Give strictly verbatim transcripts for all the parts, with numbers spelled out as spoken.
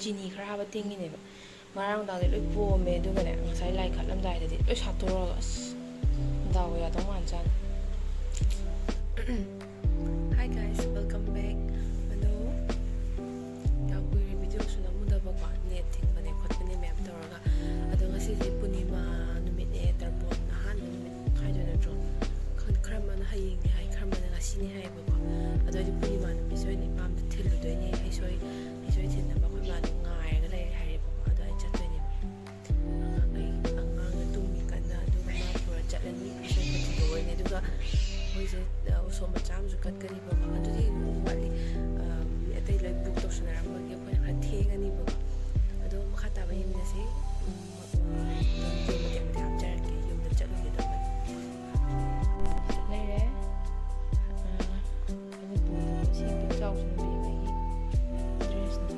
ꯆꯤꯅꯤ ꯈꯔ ꯍꯥꯞꯄ ꯇꯤꯡꯉꯤꯅꯦꯕ꯫ ꯉꯔꯥꯡ ꯅꯨꯡꯗꯥꯡꯗꯤ ꯂꯣꯏ ꯄꯣꯝꯃꯦ, ꯑꯗꯨꯒꯅꯦ ꯉꯁꯥꯏ ꯂꯥꯏ ꯀꯠꯂꯝꯗꯥꯏꯗꯗꯤ ꯂꯣꯏ ꯁꯥꯠꯇꯣꯔꯛꯑꯒ ꯑꯁ ꯗꯥꯎ ꯌꯥꯗꯧ ꯃꯥꯟꯖꯥꯠꯅꯤ꯫ Hi guys, welcome back. ꯑꯗꯣ ꯌꯥꯝ ꯀꯨꯏꯔꯦ ꯚꯤꯗꯤꯑꯣꯁꯨ ꯅꯝꯃꯨꯗꯕꯀꯣ, ꯅꯦꯠ ꯊꯤꯡꯕꯅꯦ ꯈꯣꯠꯄꯅꯦ ꯃꯌꯥꯝ ꯇꯧꯔꯒ꯫ ꯑꯗꯣ ꯉꯁꯤꯁꯦ ꯄꯨꯔꯅꯤꯃꯥ ꯅꯨꯃꯤꯠꯅꯦ, ꯇꯔꯄꯣꯟ ꯑꯍꯥꯟꯕ ꯅꯨꯃꯤꯠ ꯍꯥꯏꯗꯣꯏ ꯅꯠꯇ꯭ꯔꯣ? ꯈꯪ-, ꯈꯔ ꯑꯃꯅ ꯍꯌꯦꯡꯅꯤ ꯍꯥꯏ, ꯈꯔ ꯑꯃꯅ ꯉꯁꯤꯅꯤ ꯍꯥꯏꯌꯦꯕꯀꯣ꯫ ꯑꯗꯣ ꯑꯩꯗꯤ ꯄꯨꯔꯅꯤꯃꯥ ꯅꯨꯃꯤꯠꯁꯦ ꯑꯣꯏꯅ ꯏꯄꯥꯝꯗ ꯊꯤꯜꯂꯨꯗꯣꯏꯅꯦ꯫ ꯍꯩꯁꯣꯏ, ꯍꯩꯁꯣꯏ ꯊꯤꯟꯅꯕ ꯑꯩꯈꯣꯏ ꯃꯥꯗꯣ ꯉꯥꯏꯔꯒ ꯂꯩꯔꯦ ꯍꯥꯏꯔꯦꯕꯀꯣ꯫ ꯑꯗꯣ ꯑꯩ ꯆꯠꯇꯣꯏꯅꯦꯕ꯫ ꯑꯉꯥꯡ, ꯑꯩ ꯑꯉꯥꯡꯅ ꯇꯨꯝꯃꯤ ꯀꯟꯅ, ꯑꯗꯨꯒ ꯃꯥ ꯄꯨꯔ ꯆꯠꯂꯅꯤ꯫ ꯍꯩꯁꯣꯏ ꯈꯔ ꯊꯤꯟꯗꯣꯛꯑꯣꯏꯅꯦ꯫ ꯑꯗꯨꯒ ꯑꯩꯈꯣꯏꯁꯦ, ꯑ, ꯎꯁꯣꯞ ꯃꯆꯥ ꯑꯃꯁꯨ ꯀꯠꯀꯅꯤꯕꯀꯣ꯫ ꯑꯗꯨꯗꯤ ꯋꯥꯠꯂꯤ꯫ ꯑ, ꯃꯤ ꯑꯇꯩ ꯂꯣꯏ ꯕꯨꯛ ꯇꯧꯁꯟꯅꯔꯝꯕꯒꯤ ꯑꯩꯈꯣꯏꯅ ꯈꯔ ꯊꯦꯡꯉꯅꯤꯕꯀꯣ꯫ ꯑꯗꯣ ꯃꯈꯥ ꯇꯥꯕ ꯌꯦꯡꯃꯤꯟꯅꯁꯤ꯫ ꯎꯝ, ꯃꯇꯦꯛ ꯃꯇꯦꯛ ꯃꯇꯦꯛ ꯍꯥꯞꯆꯔꯛꯀꯦ꯫ ꯌꯨꯝꯗ ꯆꯠꯂꯨꯒꯦ ꯇꯧꯕꯅꯤ꯫ ꯂꯩꯔꯦ꯫ ꯑ, ꯑꯩꯅ ꯄꯨꯔꯤꯕ ꯁꯤ ꯄꯤꯛ ꯆꯥꯎꯁꯤꯅ ꯕꯦꯝꯃꯒꯤ ꯗ꯭ꯔꯦꯁꯅꯤ꯫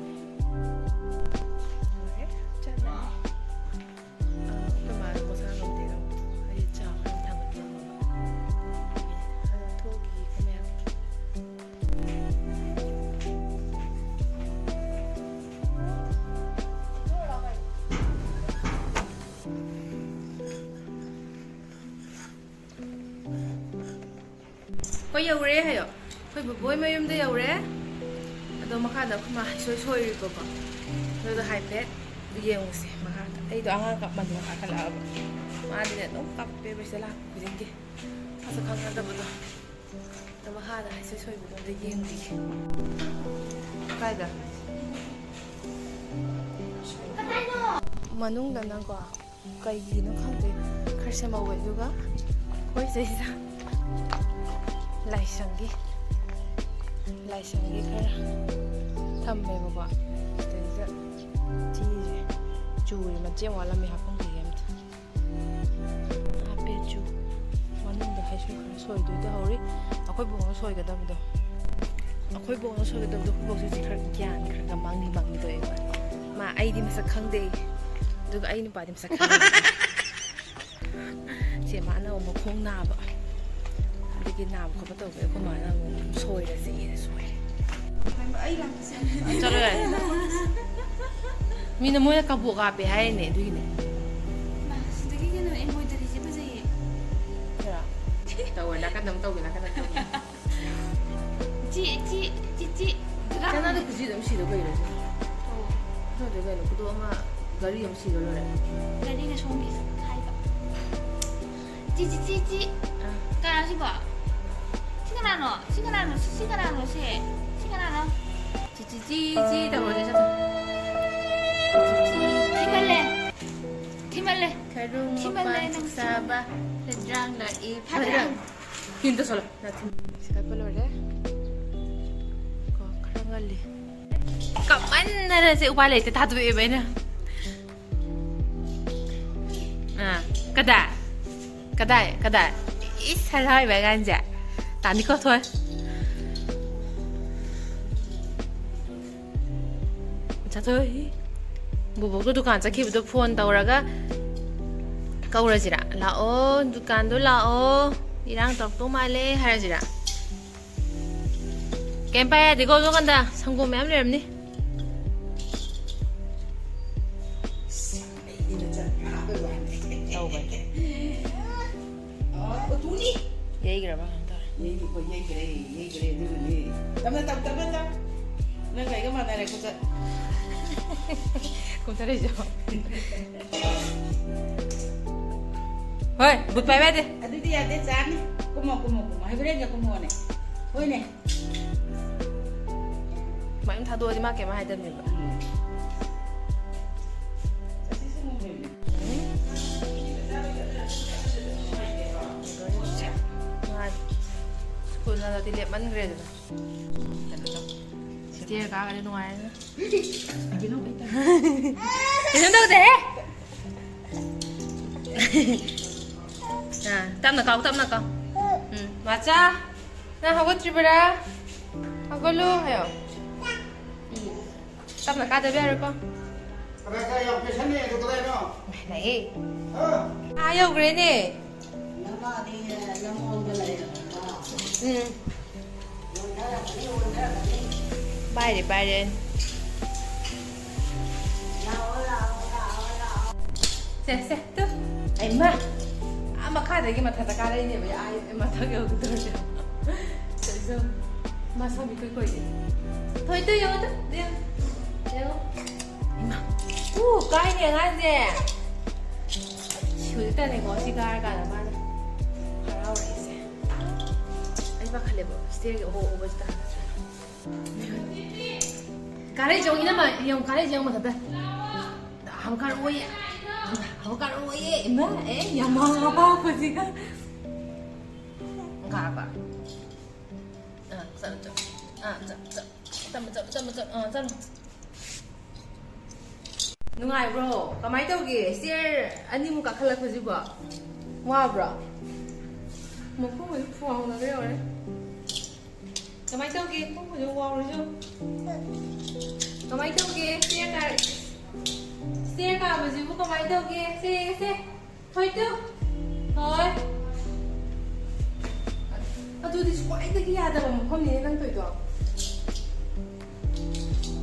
ꯂꯣꯏꯔꯦ꯫ ꯆꯠꯂꯅꯤ꯫ ꯑ, ꯑꯩꯈꯣꯏ ꯃꯥꯗꯣ ꯃꯁꯥ ꯉꯝꯗꯦꯅ ꯑꯩ ꯆꯥ ꯈꯔ ꯊꯥꯡꯒꯠꯂꯝꯃꯕ꯫ ꯑꯗꯣ ꯊꯣꯛꯈꯤꯒꯦ ꯃꯌꯥꯝ꯫ ꯑꯩꯈꯣꯏ ꯌꯧꯔꯦ ꯍꯥꯏꯌꯣ꯫ ꯑꯩꯈꯣꯏ ꯕꯣꯕꯣꯏ ꯃꯌꯨꯝꯗ ꯌꯧꯔꯦ꯫ ꯑꯗꯣ ꯃꯈꯥꯗ ꯑꯩꯈꯣꯏ ꯃꯥ ꯍꯩꯁꯣꯏ ꯁꯣꯏꯔꯤꯕꯀꯣ꯫ ꯑꯗꯨꯗꯣ ꯍꯥꯏꯐꯦꯠ ꯌꯦꯡꯉꯨꯁꯦ ꯃꯈꯥꯗ꯫ ꯑꯩꯗꯣ ꯑꯉꯥꯡ ꯀꯞꯃꯟꯗꯅ ꯀꯥꯈꯠꯂꯛꯑꯕ꯫ ꯃꯥꯗꯤꯅꯦ ꯑꯗꯨꯝ ꯀꯞꯄꯦꯕ ꯁꯤꯗ ꯂꯥꯛꯄ ꯈꯨꯗꯤꯡꯒꯤ꯫ ꯃꯁꯛ ꯈꯪꯅꯗꯕꯗꯣ꯫ ꯑꯗꯣ ꯃꯈꯥꯗ ꯍꯩꯁꯣꯏ ꯁꯣꯏꯕꯗꯣ ꯑꯝꯇ ꯌꯦꯡꯕꯤꯒꯦ꯫ ꯀꯥꯏꯗ? ꯃꯅꯨꯡꯗꯅꯀꯣ꯫ ꯀꯩꯒꯤꯅꯣ ꯈꯪꯗꯦ, ꯈꯔ ꯁꯦꯝꯍꯧꯋꯦ꯫ ꯑꯗꯨꯒ ꯑꯩꯈꯣꯏ ꯁꯤꯗꯩꯁꯤꯗ ꯂꯥꯏꯁꯪꯒꯤ, ꯂꯥꯏꯁꯪꯒꯤ ꯈꯔ ꯊꯝꯃꯦꯕꯀꯣ꯫ ꯑꯗꯩꯗ ꯆꯤꯁꯦ ꯆꯨꯔꯤ, ꯃꯆꯦꯠ ꯑꯃ ꯋꯥꯠꯂꯝꯃꯤ, ꯍꯥꯞꯐꯝꯈꯤꯒꯦ ꯑꯝꯇ꯫ ꯍꯥꯞꯄꯦ ꯆꯨ꯫ ꯃꯅꯨꯡꯗ ꯍꯩꯁꯨ ꯈꯔ ꯁꯣꯏꯗꯣꯏ ꯇꯧꯍꯧꯔꯤ꯫ ꯑꯩꯈꯣꯏ ꯕꯣꯛꯅ ꯁꯣꯏꯒꯗꯕꯗꯣ, ꯑꯩꯈꯣꯏ ꯕꯣꯛꯅ ꯁꯣꯏꯒꯗꯕꯗꯣ, ꯑꯩꯈꯣꯏ ꯕꯣꯛꯁꯦ ꯍꯧꯖꯤꯛ ꯈꯔ ꯒ꯭ꯌꯥꯟ ꯈꯔ ꯈꯔ ꯃꯥꯡꯂꯤ ꯃꯥꯡꯂꯤ ꯇꯧꯋꯦꯕ꯫ ꯃꯥ ꯑꯩꯗꯤ ꯃꯁꯛ ꯈꯪꯗꯦ, ꯑꯗꯨꯒ ꯑꯩ ꯅꯨꯄꯥꯗꯤ ꯃꯁꯛ ꯈꯪꯉꯦ꯫ ꯁꯦ ꯃꯥꯅ ꯑꯃꯨꯛ ꯃꯈꯣꯡ ꯅꯥꯕ, ꯑꯗꯒꯤ ꯅꯥꯕ ꯈꯣꯠꯄ ꯇꯧꯕꯒꯤ ꯑꯩꯈꯣꯏ ꯃꯥꯅ ꯑꯃꯨꯛ ꯁꯣꯏꯔꯁꯦꯅ ꯁꯣꯏꯔꯦ꯫ ꯑꯩ ꯂꯥꯛꯄꯁꯦ ꯆꯠꯂꯣ ꯌꯥꯔꯦ꯫ ꯃꯤꯅ ꯃꯣꯏꯅ ꯀꯕꯣꯛ ꯀꯥꯞꯄꯦ ꯍꯥꯏꯔꯤꯅꯦ, ꯑꯗꯨꯒꯤꯅꯦ꯫ ꯃꯥ, ꯁꯤꯗꯒꯤ ꯀꯩꯅꯣ embroideryꯁꯦ ꯐꯖꯩꯌꯦ꯫ ꯀꯩꯔꯣ? ꯇꯧꯋꯦ, ꯅꯥꯀꯟꯗ ꯑꯃꯨꯛ ꯇꯧꯒꯦ, ꯅꯥꯀꯟꯗ ꯑꯃꯨꯛ ꯇꯧꯒꯦ꯫ ꯆꯤ, ꯆꯤ, ꯆꯤ, ꯆꯤ꯫ ꯆꯅꯥꯗ ꯈꯨꯖꯤ ꯑꯗꯨꯝ ꯁꯤꯗꯣ ꯀꯩꯅꯣ? ꯑꯣ꯫ ꯑꯗꯨꯗꯤ ꯀꯩꯅꯣ, ꯈꯨꯗꯣꯞ ꯑꯃ ꯘꯔꯤ ꯑꯃ ꯁꯤꯔ ꯂꯣꯏꯔꯦ꯫ ꯘꯔꯤꯅ ꯁꯣꯝꯒꯤ ꯍꯥꯏꯕ꯫ ꯆꯤ, ꯆꯤ, ꯆꯤ, ꯆꯤ꯫ ꯑꯥ꯫ ꯀꯅꯥꯅꯣ ꯁꯤꯕꯣ? ꯁꯤ ꯀꯅꯥꯅꯣ? ꯁꯤ ꯀꯅꯥꯅꯣ? ꯁꯤ, ꯁꯤ ꯀꯅꯥꯅꯣ ꯁꯤ? ꯁꯤ ꯀꯅꯥꯅꯣ? ꯆꯤ, ꯆꯤ, ꯆꯤ, ꯆꯤ ꯇꯧꯔꯣꯁꯦ, ꯆꯠꯂꯣ꯫ ꯊꯤꯃꯜꯂꯦ꯫ ꯊꯤꯃꯜꯂꯦ꯫ ꯈꯔꯨꯡ ꯊꯤꯃꯜꯂꯦ ꯃꯄꯥꯟ ꯅꯪ ꯆꯥꯛ ꯆꯥꯕ, ꯊꯤꯃꯜꯂꯦ꯫ ꯍꯦꯟꯖꯥꯡ ꯂꯥꯛꯏ ꯐꯗ꯭ꯔꯪ꯫ ꯐꯗ꯭ꯔꯪ꯫ ꯐꯤꯟꯗ ꯆꯠꯂꯣ, ꯅꯥꯊꯤ꯫ ꯁꯤ ꯀꯠꯄ ꯂꯣꯏꯔꯦ꯫ ꯀꯣ, ꯈꯔ ꯉꯜꯂꯤ꯫ ꯀꯞꯃꯟꯗꯅ ꯁꯦ ꯎꯄꯥꯏ ꯂꯩꯇꯦ, ꯊꯥꯗꯣꯛꯑꯦꯕ ꯑꯩꯅ꯫ ꯑꯥ, ꯀꯗꯥꯏ? ꯀꯗꯥꯏ? ꯀꯗꯥꯏ? ꯏꯁ, ꯍꯔꯥꯎꯕ ꯀꯥꯟꯁꯦ꯫ ꯇꯥꯅꯤꯀꯣ, ꯊꯣꯏ꯫ ꯆꯠꯊꯣꯏ꯫ ꯕꯣꯕꯣꯛꯇꯣ ꯗꯨꯀꯥꯟ ꯆꯠꯈꯤꯕꯗꯣ ꯐꯣꯟ ꯇꯧꯔꯒ ꯀꯧꯔꯁꯤꯔꯥ? "ꯂꯥꯛꯑꯣ, ꯗꯨꯀꯥꯟꯗꯣ ꯂꯥꯛꯑꯣ, ꯏꯔꯥꯡ ꯇꯧꯔꯛꯇꯧ ꯃꯥꯜꯂꯦ" ꯍꯥꯏꯔꯁꯤꯔꯥ? ꯀꯩꯝ ꯄꯥꯏ ꯌꯥꯗꯦꯀꯣ, ꯑꯗꯣꯝꯀꯥꯟꯗ ꯁꯪꯒꯣꯝ ꯃꯌꯥꯝ ꯂꯩꯔꯝꯅꯤ꯫ ꯇꯧꯕꯅꯦ꯫ ꯌꯩꯈ꯭ꯔꯕ ꯀꯩꯅꯣꯝ ꯇꯧꯔꯦ꯫ ꯌꯩꯈ꯭ꯔꯦ, ꯌꯩꯈ꯭ꯔꯦ, ꯑꯗꯨꯅꯅꯦ꯫ ꯇꯞꯅ ꯇꯞ, ꯇꯞꯅ ꯇꯞ꯫ ꯅꯪ ꯑꯩꯒ ꯃꯥꯟꯅꯔꯦ ꯈꯨꯆꯠ꯫ ꯀꯨꯝꯊꯔꯛꯏꯁꯦ꯫ ꯍꯣꯏ, ꯕꯨꯠ ꯄꯥꯏꯕ ꯌꯥꯗꯦ꯫ ꯑꯗꯨꯗꯤ ꯌꯥꯗꯦ, ꯆꯥꯅꯤ꯫ ꯀꯨꯝꯃꯣ, ꯀꯨꯝꯃꯣ, ꯀꯨꯝꯃꯣ꯫ ꯍꯩꯕ꯭ꯔꯦꯟꯒ ꯀꯨꯝꯃꯣꯅꯦ꯫ ꯍꯣꯏꯅꯦ꯫ ꯃꯌꯥꯝ ꯊꯥꯗꯣꯛꯑꯗꯤ ꯃꯥ ꯀꯩꯝ ꯍꯥꯏꯗꯕꯅꯦꯕ꯫ ꯎꯝ꯫ ꯃꯥ ꯁ꯭ꯀꯨꯜ ꯍꯜꯂꯛꯑꯗꯤ ꯂꯦꯞꯃꯟꯈ꯭ꯔꯦꯗꯅ꯫ ꯀꯩꯅꯣ ꯇꯧ꯫ ꯁ꯭ꯇꯦꯌꯔ ꯀꯥꯒꯗꯤ ꯅꯨꯡꯉꯥꯏꯔꯅꯤ꯫ ꯀꯩꯁꯨꯝ ꯇꯧꯗꯦꯍꯦ꯫ ꯑꯥ, ꯇꯞꯅ ꯀꯥꯎ, ꯇꯞꯅ ꯀꯥꯎ꯫ ꯎꯝ, ꯃꯆꯥ, ꯅꯪ ꯍꯧꯒꯠꯇ꯭ꯔꯤꯕꯔꯥ? ꯍꯧꯒꯠꯂꯨ ꯍꯥꯏꯌꯣ꯫ ꯎꯝ, ꯇꯞꯅ ꯀꯥꯗꯕ ꯌꯥꯔꯣꯏꯀꯣ꯫ ꯀꯗꯥꯏ, ꯀꯗꯥꯏ ꯌꯥꯝ ꯀꯦꯁꯟꯅꯩ ꯑꯗꯨ ꯀꯗꯥꯏꯅꯣ? ꯂꯩꯌꯦ꯫ ꯍꯥ? ꯑꯥ ꯌꯧꯈ꯭ꯔꯦꯅꯦ꯫ ꯅꯃꯥꯗꯤ ꯅꯃꯣꯟꯗ ꯂꯩꯔꯕ? ꯎꯝ꯫ ꯄꯥꯏꯔꯦ, ꯄꯥꯏꯔꯦ꯫ ꯁꯦ, ꯁꯦ, ꯇꯨ꯫ ꯑꯩꯃ! ꯑꯥ ꯃꯈꯥꯗꯒꯤ ꯃꯊꯛꯇ ꯀꯥꯔꯛꯏꯅꯦꯕ, ꯑꯥ ꯃꯊꯛ ꯌꯧꯒꯗꯧꯔꯦ꯫ ꯁꯦ, ꯁꯦ꯫ ꯃꯁꯝ ꯏꯀꯣꯏ ꯀꯣꯏꯒꯩ꯫ ꯊꯣꯏ, ꯇꯨ ꯌꯦꯡꯉꯣ, ꯇꯨ꯫ ꯌꯦꯡꯉꯣ꯫ ꯌꯦꯡꯉꯣ꯫ ꯏꯃꯥ! ꯎ, ꯀꯥꯏꯅꯦ ꯑꯉꯥꯡꯁꯦ꯫ ꯍꯧꯖꯤꯛꯇꯅꯦꯀꯣ ꯁꯤ ꯀꯥꯔꯀꯥꯟꯗ ꯃꯥꯅ ꯍꯔꯥꯎꯔꯛꯏꯁꯦ꯫ ꯑꯩ ꯄꯥꯈꯠꯂꯦꯕ, ꯁ꯭ꯇꯦꯌꯔꯒꯤ ꯑꯍꯣ ꯑꯍꯣꯕꯁꯤꯗ꯫ ꯀꯥꯔꯛꯏꯁꯦ ꯌꯦꯡꯉꯣ, ꯏꯅꯝꯃ, ꯌꯦꯡꯉꯣ, ꯀꯥꯔꯛꯏꯁꯦ ꯌꯦꯡꯉꯣ ꯃꯊꯛꯇ꯫ ꯍꯝ ꯀꯥꯔꯛꯑꯣꯌꯦ꯫ ꯍꯝ ꯀꯥꯔꯛꯑꯣꯌꯦ꯫ ꯏꯃꯥ, ꯑꯦ, ꯌꯥꯝ ꯃꯥꯡꯉꯕ ꯍꯧꯖꯤꯛꯀ꯫ ꯀꯥꯔꯛꯄ꯫ ꯑꯥ, ꯆꯠꯂꯣ, ꯆꯠꯂꯣ꯫ ꯑꯥ, ꯆꯠꯂꯣ, ꯆꯠꯂꯣ꯫ ꯇꯞꯅ ꯆꯠꯂꯣ, ꯇꯞꯅ ꯆꯠꯂꯣ꯫ ꯑꯥ, ꯆꯠꯂꯣ꯫ ꯅꯨꯡꯉꯥꯏꯕ꯭ꯔꯣ? ꯀꯃꯥꯏ ꯇꯧꯒꯦ? ꯁ꯭ꯇꯦꯌꯔ ꯑꯅꯤꯃꯨꯛ ꯀꯥꯈꯠꯂꯛꯄꯁꯤꯕꯣ? ꯋꯥꯕ꯭ꯔꯣ? ꯃꯈꯣꯡꯒꯁꯦ ꯐꯨꯋꯥꯎꯅꯒ ꯌꯧꯔꯦ꯫ ꯀꯃꯥꯏ ꯇꯧꯒꯦ? ꯈꯣꯡꯒꯁꯦ ꯋꯥꯎꯔꯤꯁꯦ ꯌꯦꯡꯉꯨ꯫ ꯀꯃꯥꯏ ꯇꯧꯒꯦ? ꯁ꯭ꯇꯦꯌꯔ ꯀꯥ-, ꯁ꯭ꯇꯦꯌꯔ ꯀꯥꯕꯁꯤꯕꯨ ꯀꯃꯥꯏ ꯇꯧꯒꯦ? ꯁꯦ, ꯁꯦ꯫ ꯊꯣꯏ ꯇꯨ꯫ ꯊꯣꯏ꯫ ꯑꯗꯨꯗꯤ ꯈ꯭ꯋꯥꯏꯗꯒꯤ ꯌꯥꯗꯕ ꯃꯐꯝꯅꯤꯅꯦ ꯅꯪ ꯇꯧꯏꯗꯣ꯫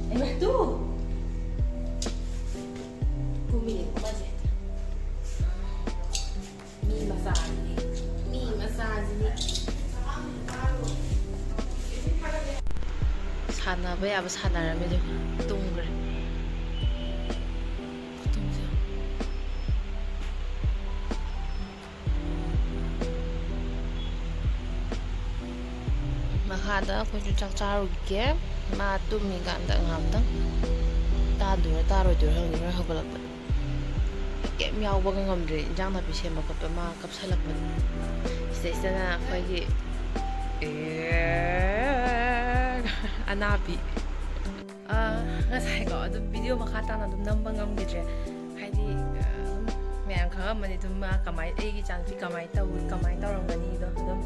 ꯍꯩꯃꯥ, ꯇꯨ꯫ ꯀꯨꯝꯃꯤꯅꯦ, ꯀꯨꯝꯃꯁꯦ꯫ ꯃꯤ ꯃꯆꯥꯁꯤꯗꯤ, ꯃꯤ ꯃꯆꯥꯁꯤꯗꯤ꯫ ꯁꯥꯟꯅꯕ ꯌꯥꯕ ꯁꯥꯟꯅꯔꯝꯃꯦ, ꯑꯗꯨꯒ ꯇꯨꯝꯈ꯭ꯔꯦ꯫ ꯈꯨꯇꯨꯝꯁꯦ ꯌꯦꯡꯉꯣ꯫ ꯃꯈꯥꯗ ꯑꯩꯈꯣꯏꯁꯨ ꯆꯥꯛ ꯆꯥꯔꯨꯒꯦ꯫ ꯃꯥ ꯇꯨꯝꯃꯤꯀꯥꯟꯗ ꯉꯥꯏꯍꯥꯛꯇꯪ ꯇꯥꯗꯣꯏꯔꯥ ꯇꯥꯔꯣꯏꯗꯣꯏꯔꯥ ꯈꯪꯗꯦ, ꯍꯣꯔꯦꯟ ꯍꯧꯒꯠꯂꯛꯄꯗ꯫ ꯀꯩꯝ ꯌꯥꯎꯕꯒ ꯉꯝꯗ꯭ꯔꯦ, ꯏꯟꯖꯥꯡ ꯅꯥꯄꯤ ꯁꯦꯝꯕ ꯈꯣꯠꯄ ꯃꯥ ꯀꯞꯁꯜꯂꯛꯄꯗ꯫ ꯁꯤꯗꯩꯁꯤꯗꯅ ꯑꯩꯈꯣꯏꯒꯤ, ꯑꯦ, ꯑꯅꯥꯕꯤ꯫ ꯑꯥ, ꯉꯁꯥꯏꯀꯣ, ꯑꯗꯨꯝ ꯚꯤꯗꯤꯑꯣ ꯃꯈꯥ ꯇꯥꯅ ꯑꯗꯨꯝ ꯅꯝꯕ ꯉꯝꯈꯤꯗ꯭ꯔꯦ꯫ ꯍꯥꯏꯗꯤ, ꯑꯥ, ꯑꯗꯨꯝ ꯃꯌꯥꯝ ꯈꯪꯉꯝꯃꯅꯤ ꯑꯗꯨꯝ ꯃꯥ ꯀꯃꯥꯏ-, ꯑꯩꯒꯤ ꯏꯆꯥꯅꯨꯄꯤ ꯀꯃꯥꯏꯅ ꯇꯧ-, ꯀꯃꯥꯏꯅ ꯇꯧꯔꯝꯒꯅꯤꯗꯣ ꯑꯗꯨꯝ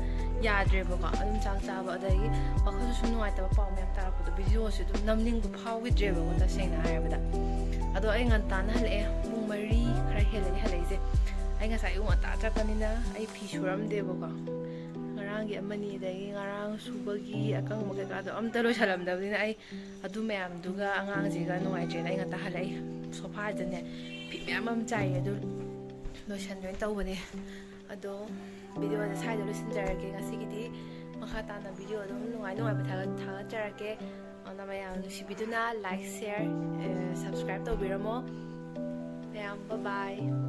ꯌꯥꯗ꯭ꯔꯦꯕꯀꯣ꯫ ꯑꯗꯨꯝ ꯆꯥꯛ ꯆꯥꯕ, ꯑꯗꯒꯤ ꯋꯥꯈꯜꯁꯨ ꯁꯨꯝ ꯅꯨꯡꯉꯥꯏꯇꯕ ꯄꯥꯎ ꯃꯌꯥꯝ ꯇꯥꯔꯛꯄꯗꯣ ꯚꯤꯗꯤꯑꯣꯁꯦ ꯑꯗꯨꯝ ꯅꯝꯅꯤꯡꯕ ꯐꯥꯎꯈꯤꯗ꯭ꯔꯦꯕꯀꯣ, ꯇꯁꯦꯡꯅ ꯍꯥꯏꯔꯕꯗ꯫ ꯑꯗꯣ ꯑꯩ ꯉꯟꯇꯥꯅ ꯍꯜꯂꯛꯑꯦ, ꯄꯨꯡ ꯃꯔꯤ ꯈꯔ ꯍꯦꯜꯂꯅꯤ ꯍꯜꯂꯛꯏꯁꯦ꯫ ꯑꯩ ꯉꯁꯥꯏ ꯑꯌꯨꯛ ꯉꯟꯇꯥ ꯆꯠꯄꯅꯤꯅ ꯑꯩ ꯐꯤ ꯁꯨꯔꯝꯗꯦꯕꯀꯣ꯫ ꯉꯔꯥꯡꯒꯤ ꯑꯃꯅꯤ, ꯑꯗꯒꯤ ꯉꯔꯥꯡ ꯁꯨꯕꯒꯤ ꯑꯀꯪꯕ ꯀꯩꯀꯥꯗꯣ ꯑꯝꯇ ꯂꯣꯏꯁꯜꯂꯝꯗꯕꯅꯤꯅ ꯑꯩ ꯑꯗꯨ ꯃꯌꯥꯝꯗꯨꯒ ꯑꯉꯥꯡꯁꯤꯒ ꯅꯨꯡꯉꯥꯏꯇ꯭ꯔꯦꯅ ꯑꯩ ꯉꯟꯇꯥ ꯍꯜꯂꯛꯏ꯫ ꯁꯣꯐꯥꯁꯤꯗꯅꯦ ꯃꯌꯥꯝ ꯑꯃ ꯆꯥꯏꯌꯦ, ꯑꯗꯨ ꯂꯣꯏꯁꯟꯗꯣꯏꯅ ꯇꯧꯕꯅꯦ꯫ ꯑꯗꯣ video ꯁꯦ ꯁ꯭ꯋꯥꯏꯗ ꯂꯣꯏꯁꯤꯟꯖꯔꯒꯦ ꯉꯁꯤꯒꯤꯗꯤ꯫ ꯃꯈꯥ ꯇꯥꯅ video ꯑꯗꯨꯝ ꯅꯨꯡꯉꯥꯏ ꯅꯨꯡꯉꯥꯏꯕ ꯊꯥꯒꯠ ꯊꯥꯒꯠꯆꯔꯛꯀꯦ꯫ ꯑꯗꯨꯅ ꯃꯌꯥꯝ ꯅꯨꯡꯁꯤꯕꯤꯗꯨꯅ like, share, subscribe ꯇꯧꯕꯤꯔꯝꯃꯣ꯫ ꯃꯌꯥꯝ bye bye꯫